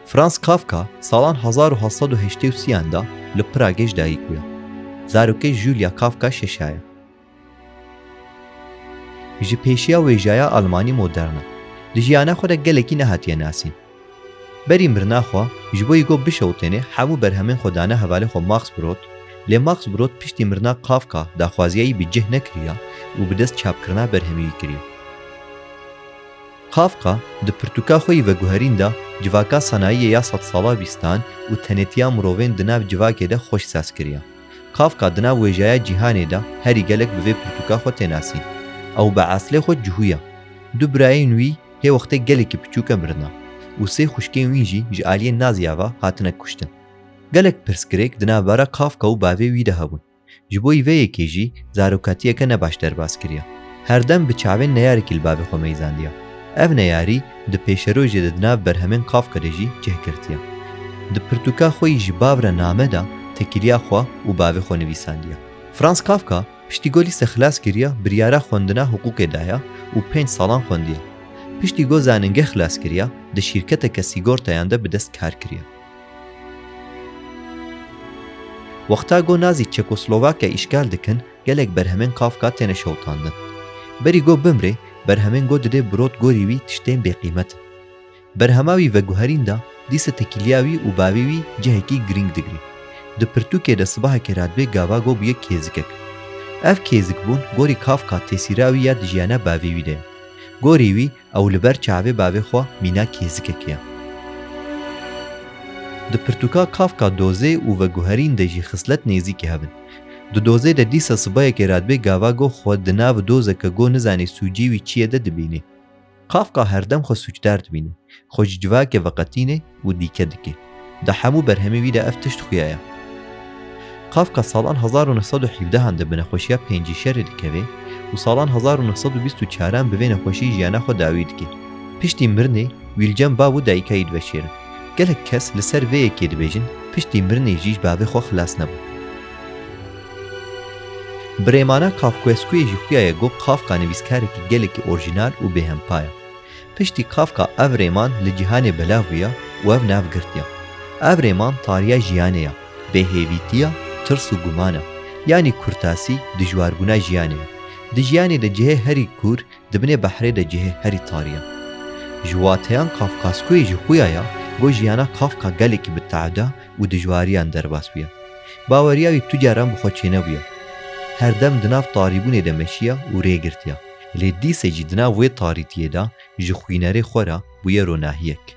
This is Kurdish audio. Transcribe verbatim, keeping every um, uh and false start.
Franz Kafka salan hezar û heft sed û heştê û sêyan de li Pragê ji dayik bûye. Zarokê Julia Kafka şeşa ye. Ji pêşiya wêjaya Almanî modern e. Di jiyana xwe de gelekî nehatiye nasîn. Berî mirina xwe, ji bo yî got bişewitêne, hemû berhemên xwe dane hevalê xwe Max Brod, lê Max Brod piştî mirina Kafka daxwaziya wî bi cih nekiriye û bi dest çapkirina berhemê wî kiriye. Kafka di pirtûka xwe yî veguherîn de civaka sanayiyê ya sedsala bîstan û tenêtiya mirovên di nav civakê de xweş saz kiriye. Kafka di nav wêjaya Cîhanê de herî gelek bi vê pirtûka xwe tê nasîn. Ew bi eslê xwe cihû ye. Du birayên wî hê wextê gelekî piçûk e mirine û sê xwişkên wî jî ji aliyê Naziya ve hatine kuştin. Gelek pirsgirêk di navbera Kafka û bavê wî de hebûn. Ji bo vê yekê jî zarokatiyeke nebaş derbas kiriye. Herdem bi çavên neyarekî li bavê xwe meyzandiye. Ev neyarî di pêşerojê de di nav berhemên Kafka de jî cih girtiye. Di pirtûka xwe yî Ji Bav Re Name de tekîliya xwe û bavê xwe nivîsandiye. Franz Kafka piştî ku lîse xilas kiriye, biryara xwendina hiqûqê daye û pênc salan xwendiye. Piştî ku zanîngeh xilas kiriye, di şîrketeke sîgortayan de bi dest kar kiriye. Wexta ku Nazî Çekoslovakya îşgal dikin, gelek berhemên Kafka têne şewitandin. Berî ku bimrê, berhemên ku didê Brod gorî wî tiştên bêqîmet in. Berhema wî veguherîn de dîsa tekîliya wî û bavê wî cihekî girîng digre. Di pirtûkê de Sibahekê radibê gava ku bûye kêzikek. Ev kêzikbûn gorî Kafka tesîra wî ya di jiyana bavê wî de ye. Gorî wî ew li ber çavê bavê xwe mîna kêzikekê ye. Di pirtûka Kafka Dozê û Veguherîn de jî xislet nêzîkî hev in. Di Dozê de dîsa Sibahekê radibê gava ku xwe di nav dozeke ku nizanê sûcê wî çi ye de dibîne. Kafka herdem xwe sûcdar dibîne, xwe ji civakê veqetîne û dîke dike. Di hemû berhemê wî de ev tişt xuya ye. Kafka salan hezar û neh sed û hevdehan de bi nexweşiya pêncî şerê dikeve û salan hezar û neh sed û bîst û çaran bi vê nexweşî jiyana xwe dawî dike. Piştî mirinê wî li cem bav û dayika wî diveşêrin. Gelek kes li ser vê yekê dibêjin, piştî mirinê jî ji bavê xwe xilas nebû. Bi rêmana Kafkaeskuyê jî xuya ye ku Kafka nivîskarekî gelekî orjînal û bêhempa ye. Piştî Kafka ev rêman li cîhanê belav bûye û ev nav girtiye. Ev rêman tariya jiyanê ye, bêhêvîtiya, tirs û guman e, yanî kurtasî, dijwarbûna jiyanê ye. Di jiyanê de cihê herî kûr di binê behrê de cihê herî tarî ye. Ji wateyan Kafkaeskuyê jî xuya ye ku jiyana Kafka gelekî bi tehda û dijwariyan derbas bûye. Baweriya wî tu caran bi xwe çênebûye. Herdem di nav tarîbûnê de meşiye û rê girtiye. Lê dîse jî di nav wê tarîtiyê de ji xwînerê xwe re bûye ronahiyek.